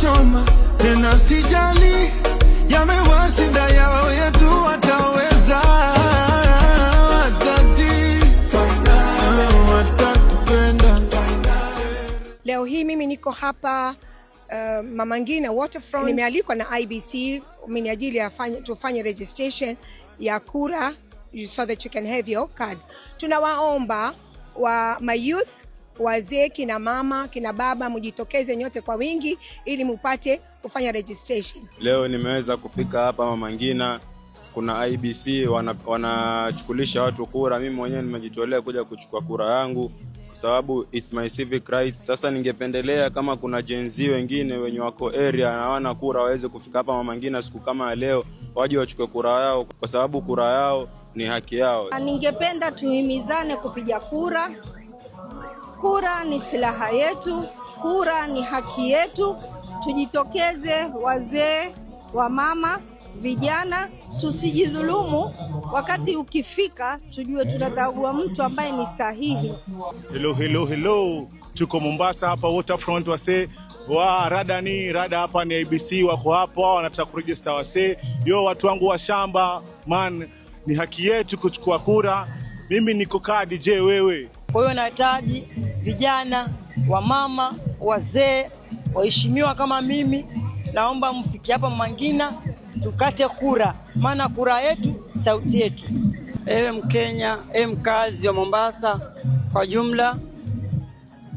choma tena, sijali yamewashinda yao yetu, wataweza watati watatupenda. Leo hii mimi niko hapa Mama Ngina Waterfront. Nimealikwa na IEBC minajili ya tufanye registration ya kura so that you can have your card. Tunawaomba wa my youth, wazee, kina mama, kina baba, mjitokeze nyote kwa wingi ili mupate kufanya registration. Leo nimeweza kufika hapa Mama Ngina, kuna IEBC wanachukulisha watu kura. Mimi mwenyewe nimejitolea kuja kuchukua kura yangu kwa sababu it's my civic rights. Sasa ningependelea kama kuna Gen Z wengine wenye wako area na hawana kura waweze kufika hapa Mama Ngina siku kama ya leo, waje wachukue kura yao, kwa sababu kura yao ni haki yao. Ningependa tuhimizane kupiga kura. Kura ni silaha yetu, kura ni haki yetu. Tujitokeze wazee, wamama, vijana, tusijidhulumu. Wakati ukifika, tujue tunachagua mtu ambaye ni sahihi. Hello, hello, hello. Tuko Mombasa hapa Waterfront wasee wa rada ni rada hapa ni IEBC wako hapa wanataka kuregister wasee. Yo, watu wangu wa shamba man, ni haki yetu kuchukua kura. Mimi niko kadi, je wewe? Kwa hiyo nahitaji vijana, wamama, wazee, waheshimiwa kama mimi, naomba mfike hapa Mama Ngina tukate kura, maana kura yetu sauti yetu. Ewe Mkenya, ewe mkazi wa Mombasa kwa jumla,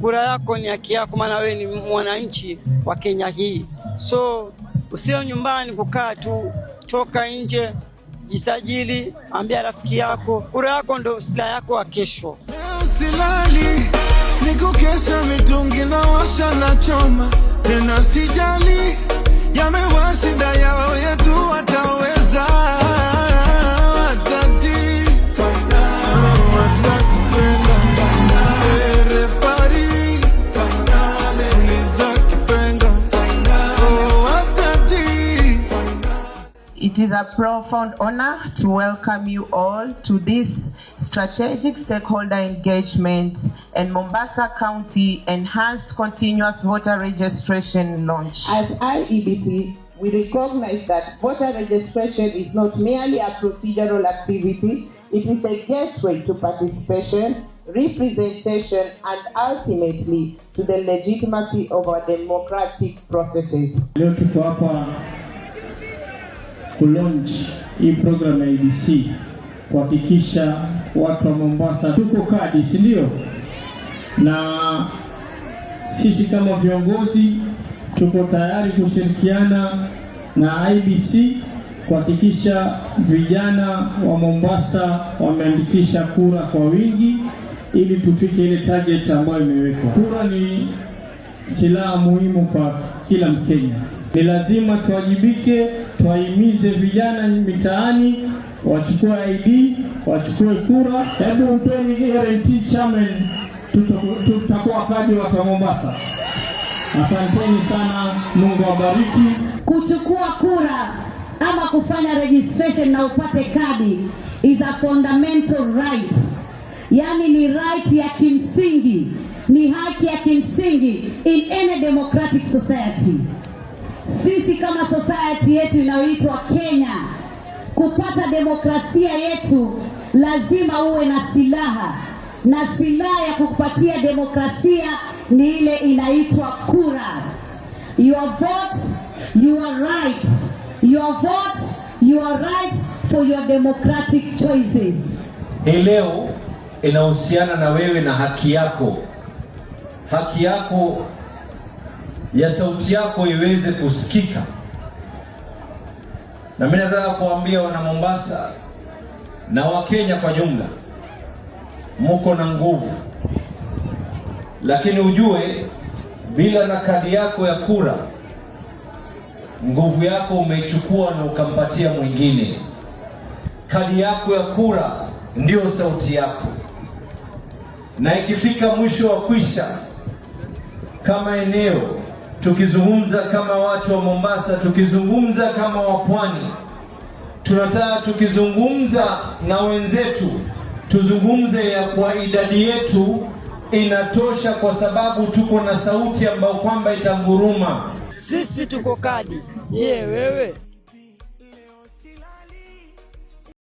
kura yako ni haki yako, maana wewe ni mwananchi wa Kenya hii. So usio nyumbani kukaa tu, toka nje, jisajili, ambia rafiki yako, kura yako ndo silaha yako ya kesho. Leo silali, nikukesha mitungi na washa na choma tena, sijali yamewashinda yao yetu, wataweza watati watatupenda. Refari uliza kipenga, oh, watati. It is a profound honor to welcome you all to this strategic stakeholder engagement and Mombasa County Enhanced Continuous Voter Registration launch. As IEBC, we recognize that voter registration is not merely a procedural activity, it is a gateway to participation, representation, and ultimately to the legitimacy of our democratic processes. Leo tuko hapa kulaunch hii program ya IEBC kuhakikisha watu wa Mombasa tuko kadi, si ndio? Na sisi kama viongozi tuko tayari kushirikiana na IEBC kuhakikisha vijana wa Mombasa wameandikisha kura kwa wingi ili tufike ile target ambayo imewekwa. Kura ni silaha muhimu kwa kila Mkenya. Ni lazima tuwajibike, tuwahimize vijana mitaani wachukue ID, wachukue kura. Hebu mpeni guarantee chairman, tutakuwa kadi watu wa Mombasa. Asanteni sana, Mungu awabariki. Kuchukua kura ama kufanya registration na upate kadi is a fundamental right, yaani ni right ya kimsingi, ni haki ya kimsingi in any democratic society. Sisi kama society yetu inayoitwa Kenya, kupata demokrasia yetu lazima uwe na silaha, na silaha ya kukupatia demokrasia ni ile inaitwa kura. Your vote, your right. Your vote, your right for your democratic choices. Hii leo inahusiana na wewe na haki yako ya sauti yako iweze kusikika. Na mimi nataka kuambia wana Mombasa na Wakenya kwa jumla, muko na nguvu, lakini ujue bila na kadi yako ya kura, nguvu yako umeichukua na ukampatia mwingine. Kadi yako ya kura ndiyo sauti yako, na ikifika mwisho wa kwisha, kama eneo tukizungumza kama watu wa Mombasa, tukizungumza kama wa Pwani, tunataka tukizungumza na wenzetu tuzungumze ya kwa idadi yetu inatosha, kwa sababu tuko na sauti ambayo kwamba itanguruma. Sisi tuko kadi, je, wewe?